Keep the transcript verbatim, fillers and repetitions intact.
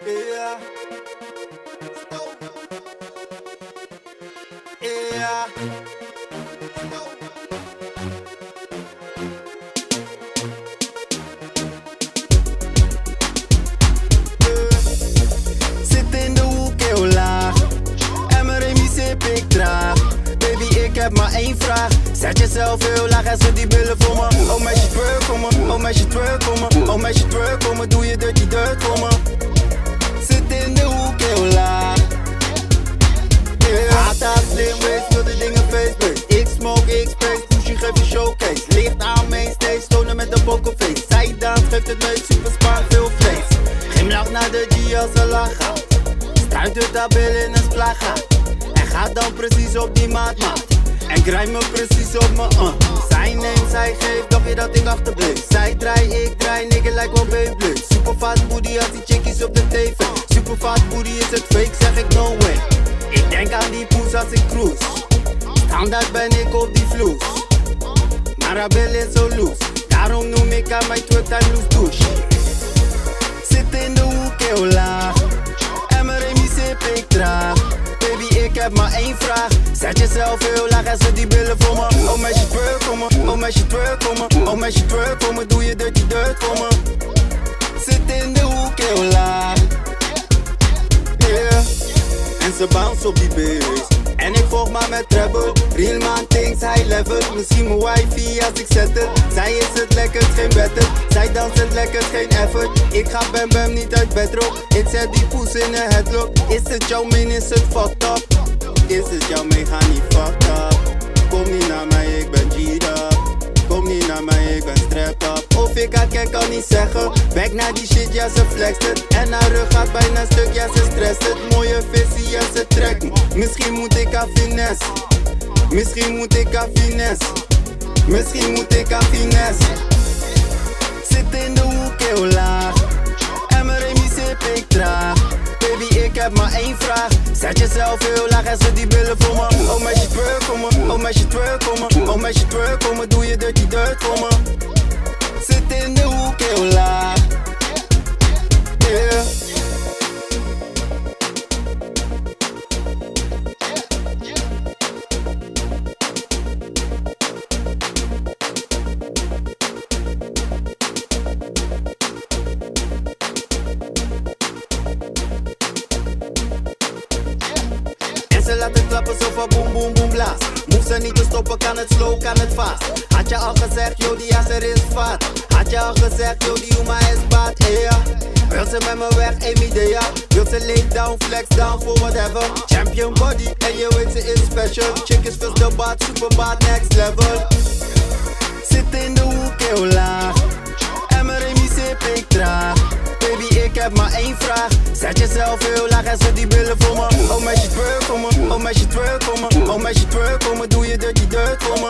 Yeah. Yeah. Zit in de hoek, heel laag. M R M I C, pik traag. Baby, ik heb maar één vraag. Zet jezelf heel laag en zet die billen voor me. Oh meisje, twerk voor me. Oh meisje, twerk voor me. Oh meisje, twerk voor me. Doe je dirty dirt voor me. Zit in de hoek, heel laag. Yeah. Haat, haat, slim, wees, wil de dingen face-based. Ik smoke, ik space, push, geef een showcase. Licht aan, mainstage, stonen met een pokerface. Zij dans, geeft het leuk, super spaar, veel vlees. Glimlach naar de G als ze lachen. Stuit de tabel in een splaga. En gaat dan precies op die maat, maat. En grind me precies op me, uh. Zijn naam, zij geeft, dacht je dat ik achterbleef? Zij draai, ik draai, nigga, lijkt wel Beyblade. Super fast booty als die chickies op de tv. Super fast booty, is het fake, zeg ik no way. Ik denk aan die poes als ik cruise. Standaard ben ik op die vloes. Maar haar bil is zo loose. Daarom noem ik haar mijn twerk timeless douche. Zit in de hoek, heel laag. M R M I C, pik traag. Baby, ik heb maar één vraag. Zet jezelf heel laag en zet die billen voor me. Oh meisje, twerk voor me. Oh meisje, twerk voor me. Oh meisje, twerk voor me. Doe je dirty dirt voor me. Zit in de hoek, heel laag. Yeah. En ze bounce op die bass. En ik volg maar met treble. Real man things, high level. Misschien mijn wifey als ik zet het. Zij is het lekker, geen better. Zij danst het lekker, geen effort. Ik ga bam bam niet uit bed, bro. Ik zet die poes in een headlock. Is het jouw min, is het fucked up? Is het jouw min, ga niet fucked up. Kom niet naar mij, ik ben G'd up. Kom niet naar mij, ik ben strapped up. Of ik haar ken, kan niet zeggen. Back naar die shit, ja, ze flext het. En haar rug gaat bijna stuk, ja, ze stress het. Mooie visie, ja, ze trekt me. Misschien moet ik haar finesse. Misschien moet ik haar finesse. Misschien moet ik haar finesse. Zit in de hoek, heel laag. M R M I C, pik traag. Baby, ik heb maar één vraag. Zet jezelf heel laag en zet die billen voor me. Oh meisje, twerk voor me. Oh meisje, twerk voor me. Oh meisje, twerk voor me. Doe je dirty dirt voor me. Zit in de hoek, heel laag. Yeah. En ze laat het klappen zo van boem, boem, boem, blaas. Move ze niet te stoppen, kan het slow, kan het fast. Had je al gezegd, yo, die ass er is fat. Had je al gezegd, yo, die oma is bad, eh, ja. Wil ze met me weg, één idee, ja. Wil ze lay down, flex down, voor whatever. Champion body, en je weet ze is special. Chick is first de bad, super bad, next level. Zit in de hoek, heel laag. M R M I C, pik traag. Baby, ik heb maar één vraag. Zet jezelf heel laag en zet die billen voor me. Oh meisje, twerk voor me. Oh meisje, twerk voor me. Oh meisje, twerk voor me. Doe je dirty dirt voor me.